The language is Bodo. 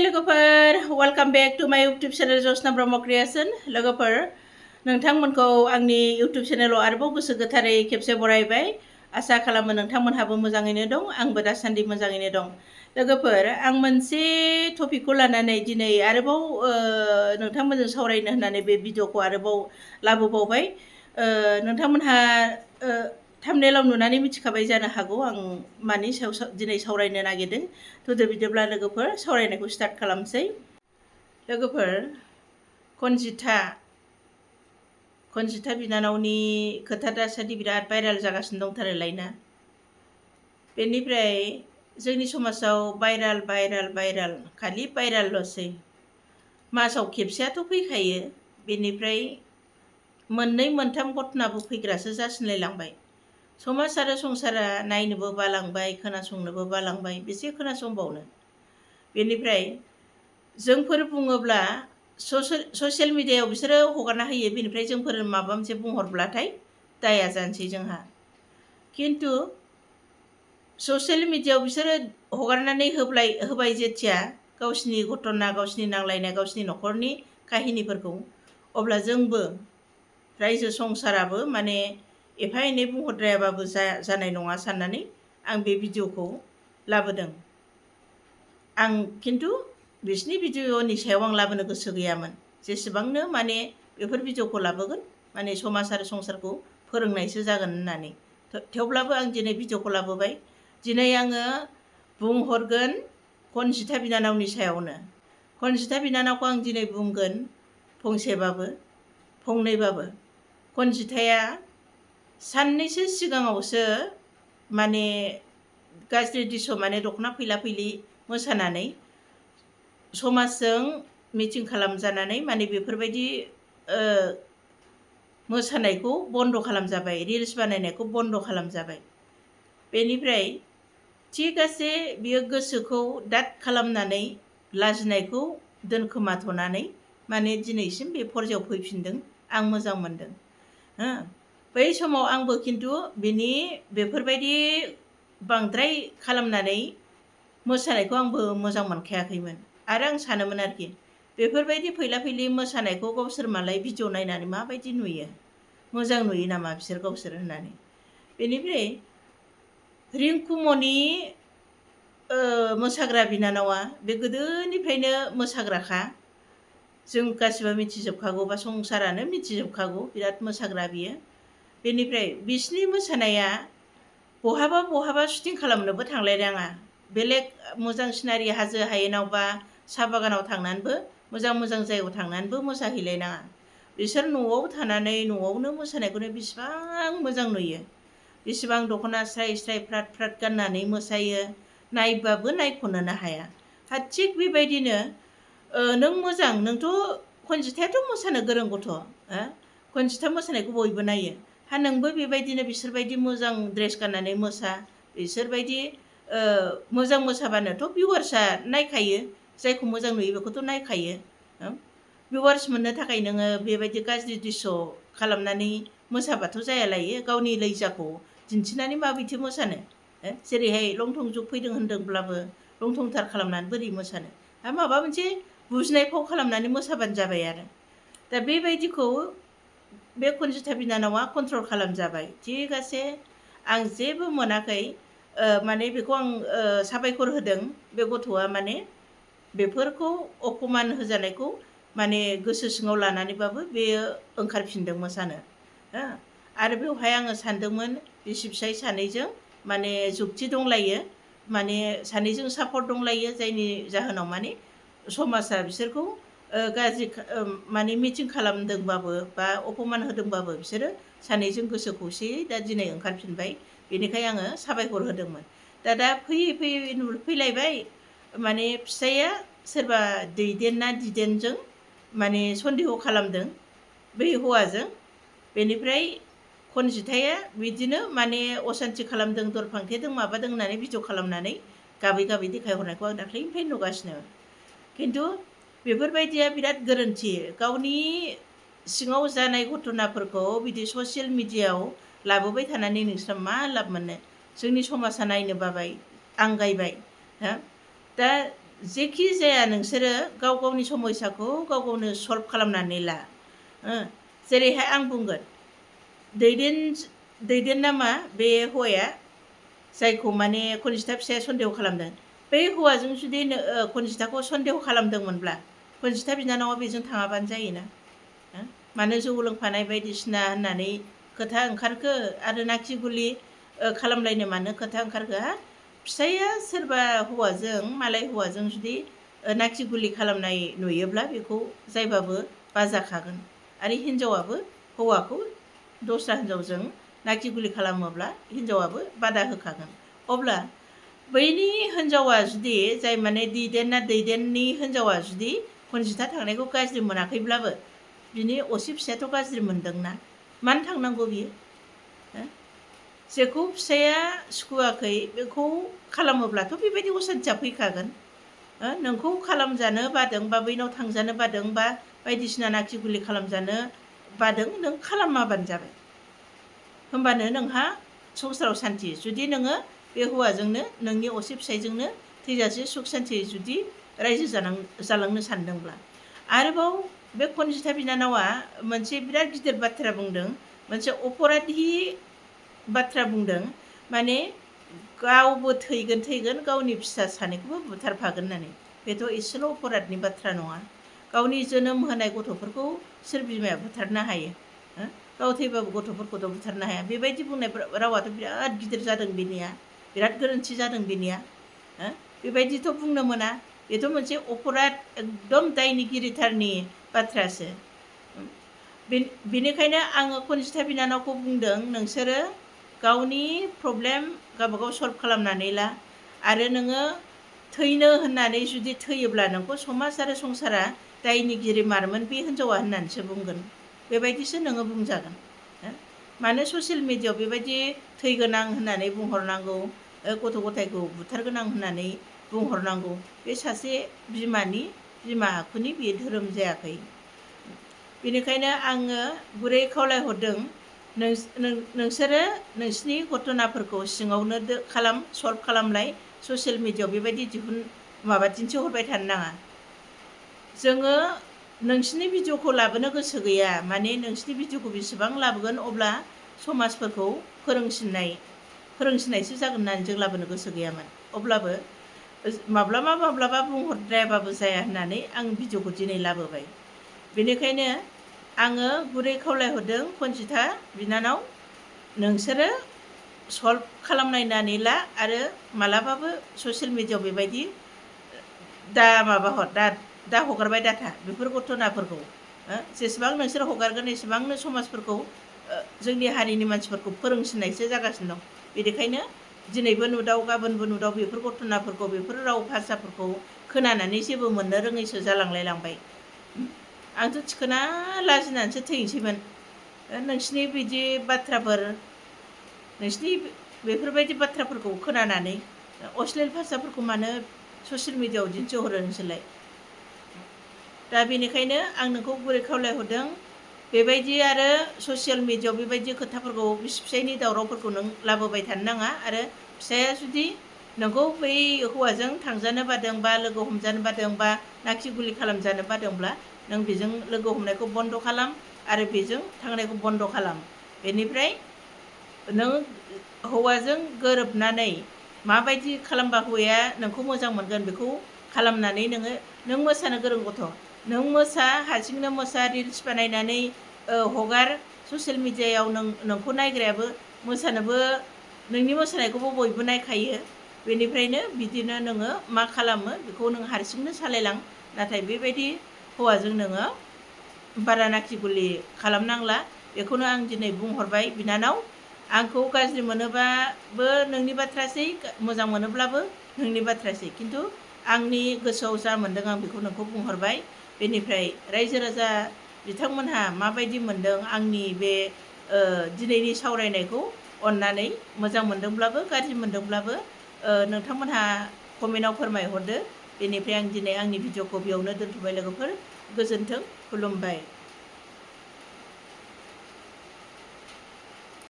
लोगोफोर वेलकाम बेक टू माय इउटुब चेनेल जसना ब्रह्म क्रिएशन लोगोफोर नोंथांमोनखौ आंनि इउटुब चेनेलाव आरोबाव गोसो गोथारै खेबसे बरायबाय आसा खालामो नोंथांमोनहाबो मोजाङैनो दं आंबो दासान्दि मोजाङैनो दं लोगोफोर आं मोनसे टपिकखौ लानानै दिनै आरोबाव नोंथांमोनजों सावरायनो होननानै बे भिडिअखौ आरोबाव लाबोबावबाय नोंथांमोनहा थाम्बनेलाव नुनानै मिथिखाबाय जानो हागौ आं मानि सायाव दिनै सावरायनो नागिरदों थुदो बिदिब्ला लोगोफोर सावरायनायखौ स्टार्ट खालामसै लोगोफोर कनजिता बिनानावनि खोथा दासान्दि बिराद भाइराल जागासिनो दंथारोलाय ना बेनिफ्राय जोंनि समाजाव भाइराल खालि भाइरालल'सै मासाव खेबसेयाथ' फैखायो बेनिफ्राय मोननै मोनथाम घटनाबो फैग्रासो जासिनलायलांबाय समाज आरो संसारा नायनोबो बालांबाय खोनासंनोबो बालांबाय बेसे खोनासंबावनो बेनिफ्राय जोंफोर बुङोब्ला ससियेल मिडियायाव बिसोरो हगारना होयो बेनिफ्राय जोंफोर माबा मोनसे बुंहरब्लाथाय दाया जानोसै जोंहा खिन्थु ससियेल मिडियायाव बिसोरो हगारनानै होबाय जेथिया गावसिनि घटना गावसिनि नांलायनाय गावसिनि न'खरनि काहिनिफोरखौ अब्ला जोंबो रायजो संसाराबो माने एफा एनै बुंहरद्रायाबाबो जानाय नङा साननानै आं बे भिडिअखौ लाबोदों आं खिन्थु बिसिनि भिडिअनि सायाव आं लाबोनो गोसो गैयामोन जेसेबांनो माने बेफोर भिडिअखौ लाबोगोन माने समाज आरो संसारखौ फोरोंनायसो जागोन होननानै थेवब्लाबो आं दिनै भिडिअखौ लाबोबाय दिनै आङो बुंहरगोन कनजिता बिनानावनि सायावनो कनजिता बिनानावखौ आं दिनै बुंगोन फंसेबाबो फंनैबाबो कनजिताया साननैसो सिगाङावसो माने गाज्रि दिस माने दख'ना फैला फैलि मोसानानै समाजजों मिटिं खालामजानानै माने बेफोरबायदि मोसानायखौ बन्द' खालामजाबाय रिल्स बानायनायखौ बन्द' खालामजाबाय बेनिफ्राय थिगासे बियो गोसोखौ दाद खालामनानै लाजिनायखौ दोनखोमाथ'नानै माने दिनैसिम बे फरजायाव फैफिनदों आं मोजां मोनदों बै समाव आंबो खिन्थु बिनि बेफोरबायदि बांद्राय खालामनानै मोसानायखौ आंबो मोजां मोनखायाखैमोन आरो आं सानोमोन आरोखि बेफोरबायदि फैला फैलि मोसानायखौ गावसोर मालाय भिडिअ नायनानै माबायदि नुयो मोजां नुयो नामा बिसोर गावसोर होननानै बेनिफ्राय रिंकुमनि मोसाग्रा बिनानावा बे गोदोनिफ्रायनो मोसाग्राखा जों गासिबो मिथिजोबखागौ बा संसारानो मिथिजोबखागौ बिराद मोसाग्रा बियो बेनिफ्राय बिसिनि मोसानाया बहाबा शुटिं खालामनोबो थांलायनाङा बेलेग मोजां सिनारि हाजो हायेनाव बा साहा बागानाव थांनानैबो मोजां जायगायाव थांनानैबो मोसाहैलायनाङा बिसोर न'आव थानानै न'आवनो मोसानायखौनो बेसेबां मोजां नुयो बेसेबां दख'ना स्राय स्राय फ्रात फ्रात गाननानै मोसायो नायबाबो नायख'नोनो हाया थिग बेबायदिनो नों मोजां नोंथ' कनजितायाथ' मोसानो गोरों गथ' कनजिता मोसानायखौ बयबो नायो नोंबो बेबायदिनो बिसोरबायदि मोजां ड्रेस गाननानै मोसा बिसोरबायदि मोजां मोसाबानोथ' भिउवार्सआ नायखायो जायखौ मोजां नुयो बेखौथ' नायखायो भिउवार्स मोननो थाखाय नोङो बेबायदि गाज्रि दृश्य खालामनानै मोसाबाथ' जायालायो गावनि लैजाखौ दिन्थिनानै माबायदि मोसानो जेरैहाय लंथं जुग फैदों होनदोंब्लाबो लंथंथार खालामनानै बोरै मोसानो माबा मोनसे बुजिनाय फाव खालामनानै मोसाबानो जाबाय आरो दा बेबायदिखौ बे कनजिता बिनानावा कन्ट्रल खालामजाबाय थिगासे आं जेबो मोनाखै माने बेखौ आं साबायखर होदों बे गथ'आ माने बेफोरखौ अपमान होजानायखौ माने गोसो सिङाव लानानैबाबो बेयो ओंखारफिनदों मोसानो आरो बेवहाय आङो सानदोंमोन बिसि फिसाय सानैजों माने जुक्ति दंलायो माने सानैजों सापर्ट दंलायो जायनि जाहोनाव माने समाजा बिसोरखौ गाज्रि माने मिटिं खालामदोंबाबो बा अपमान होदोंबाबो बिसोरो सानैजों गोसो खौसेयै दा दिनै ओंखारफिनबाय बेनिखाय आङो साबायखर होदोंमोन दा फैयै नुफैलायबाय माने फिसाया सोरबा दैदेनना दिदेनजों माने सन्देह खालामदों बै हौवाजों बेनिफ्राय कनजिताया बिदिनो माने असान्थि खालामदों दर फांथेदों माबादों होननानै भिडिअ खालामनानै गाबै देखायहरनायखौ आं दाख्लैनिफ्राय नुगासिनो खिन्थु बेफोरबायदिया बिराद गोरोन्थि गावनि सिङाव जानाय घटनाफोरखौ बिदि ससियेल मिडियायाव लाबोबाय थानानै नोंस्रा मा लाब मोननो जोंनि समाजा नायनो बाबाय आंगायबाय दा जेखि जाया नोंसोरो गाव गावनि समयसाखौ गाव गावनो सल्भ खालामनानै ला। जेरैहाय आं बुंगोन, दैदेन नामा बे हौवाया जायखौ माने कनिष्ठा फिसाया सन्देह खालामदों, बै हौवाजों जुदि कनिष्ठाखौ सन्देह खालामदोंमोनब्ला कनिष्ठा बिनानावा बेजों थाङाबानो जायोना। मानो जौ लोंफानाय बायदिसिना होननानै खोथा ओंखारखो, आरो नाखि गुलि खालामलायनो मानो खोथा ओंखारखो? फिसाया सोरबा हौवाजों, मालाय हौवाजों जुदि नाखि गुलि खालामनाय नुयोब्ला बेखौ जायबाबो बाजाखागोन। आरो हिनजावाबो हौवाखौ दस्रा हिनजावजों नाखि गुलि खालामोब्ला हिनजावाबो बादा होखागोन। अब्ला बैनि हिनजावा जुदि, जाय माने दैदेननि हिनजावा जुदि कनिष्ठा थांनायखौ गाज्रि मोनाखैब्लाबो बिनि असे फिसायाथ' गाज्रि मोनदोंना। मानो थांनांगौ बियो? जेखौ फिसाया सुखुवाखै बेखौ खालामोब्लाथ' बेबायदि असान्थिया फैखागोन। नोंखौ खालामजानो बादों, बा बैनाव थांजानो बादों, बा बायदिसिना नाखि गुलि खालामजानो बादों, नों खालामाबानो जाबाय। होमबानो नोंहा संसाराव सान्थि। जुदि नोङो बे हौवाजोंनो, नोंनि असे फिसायजोंनो थैजासे सुख सान्थि जुदि रायजो जालांनो सानदोंब्ला। आरोबाव बे कनिष्ठा बिनानावा मोनसे बिराद गिदिर बाथ्रा बुंदों, मोनसे अपराधी बाथ्रा बुंदों। माने गावबो थैगोन, गावनि फिसा सानैखौबो बुथारफागोन होननानै। बेथ' एसेल' अपराधनि बाथ्रा नङा। गावनि जोनोम होनाय गथ'फोरखौ सोर बिमाया बुथारनो हायो? गाव थैबाबो गथ'फोरखौथ' बुथारनो हाया। बेबायदि बुंनाय रावाथ' बिराद गिदिर जादों बेनिया, बिराद गोरोन्थि जादों बेनिया। बेबायदिथ' बुंनो मोना। बेथ' मोनसे अपराध, एकदम दायनिगिरिथारनि बाथ्रासो। बेनिखायनो आङो कनिष्ठा बिनानावखौ बुंदों, नोंसोरो गावनि प्रब्लेम गावबागाव सल्भ खालामनानै ला। आरो नोङो थैनो होननानै जुदि थैयोब्ला नोंखौ समाज आरो संसारा दायनिगिरि मारमोन बे हिनजावा होननानैसो बुंगोन। बेबायदिसो नोङो बुंजागोन। मानो ससियेल मिडियायाव बेबायदि थैगोनां होननानै बुंहरनांगौ, गथ' गथायखौ बुथारगोनां होननानै बुंहरनांगौ? बे सासे बिमा आखुनि बे धोरोम जायाखै। बेनिखायनो आङो गुरै खावलायहरदों, नोंसोरो नोंसिनि घटनाफोरखौ सिङावनो सल्भ खालामलाय। ससियेल मिडियायाव बेबायदि दिन्थिहरबाय थानो नाङा। जोङो नोंसिनि भिडिअखौ लाबोनो गोसो गैया। माने नोंसिनि भिडिअखौ बेसेबां लाबोगोन, अब्ला समाजफोरखौ फोरोंसिननायसो जागोन होननानै जों लाबोनो गोसो गैयामोन। अब्लाबो माब्लाबा बुंहरद्रायाबाबो जाया होननानै आं भिडिअखौ दिनै लाबोबाय। बेनिखायनो आङो गुरै खावलायहरदों, कनिष्ठा बिनानाव, नोंसोरो सल्भ खालामनायनानै ला। आरो मालाबाबो ससियेल मिडियायाव बेबायदि दा हगारबाय दाथा बेफोर घटनाफोरखौ। जेसेबां नोंसोर हगारगोन एसेबांनो समाजफोरखौ, जोंनि हारिनि मानसिफोरखौ फोरोंसिननायसो जागासिनो दं। बेनिखायनो दिनैबो नुदाव, गाबोनबो नुदाव बेफोर घटनाफोरखौ, बेफोर राव भाषाफोरखौ खोनानानै जेबो मोननो रोङैसो जालांलायलांबाय। आंथ' थिखोना लाजिनानैसो थैनोसैमोन। नोंसिनि बिदि बाथ्राफोर, नोंसिनि बेफोरबायदि बाथ्राफोरखौ खोनानानै अश्लील भाषाफोरखौ मानो ससियेल मिडियायाव दिन्थिहरो नोंसोरलाय? दा बेनिखायनो आं नोंखौ गुरै खावलायहरदों, बेबायदि आरो ससियेल मिडियायाव बेबायदि खोथाफोरखौ, बिसि फिसायनि दावरावफोरखौ नों लाबोबाय थानो नाङा। आरो फिसाया जुदि नोंखौ बै हौवाजों थांजानो बादों, बा लोगो हमजानो बादों, बा नाखि गुलि खालामजानो बादोंब्ला नों बेजों लोगो हमनायखौ बन्द' खालाम, आरो बेजों थांनायखौ बन्द' खालाम। बेनिफ्राय नों हौवाजों गोरोबनानै माबायदि खालामबा हौवाया नोंखौ मोजां मोनगोन बेखौ खालामनानै नों मोसानो गोरों गथ', नों हारसिंनो रिल्स बानायनानै हगार ससियेल मिडियायाव। नोंखौ नायग्रायाबो, मोसानोबो, नोंनि मोसानायखौबो बयबो नायखायो। बेनिफ्रायनो बिदिनो नोङो मा खालामो बेखौ नों हारसिंनो सालायलां। नाथाय बेबायदि हौवाजों नोङो बारा नाखि गुलि खालामनांला। बेखौनो आं दिनै बुंहरबाय बिनानाव। आंखौ गाज्रि मोनोबाबो नोंनि बाथ्रासै, मोजां मोनोब्लाबो नोंनि बाथ्रासै। खिन्थु आंनि गोसोआव जा मोनदों आं बेखौ नोंखौ बुंहरबाय। बेनिफ्राय रायजो राजा बिथांमोनहा माबायदि मोनदों आंनि बे दिनैनि सावरायनायखौ, अननानै मोजां मोनदोंब्लाबो गाज्रि मोनदोंब्लाबो नोंथांमोनहा कमेन्टआव फोरमायहरदो। बेनिफ्राय आं दिनै आंनि भिडिअखौ बेयावनो दोनथ'बाय लोगोफोर। गोजोन्थों, खुलुमबाय।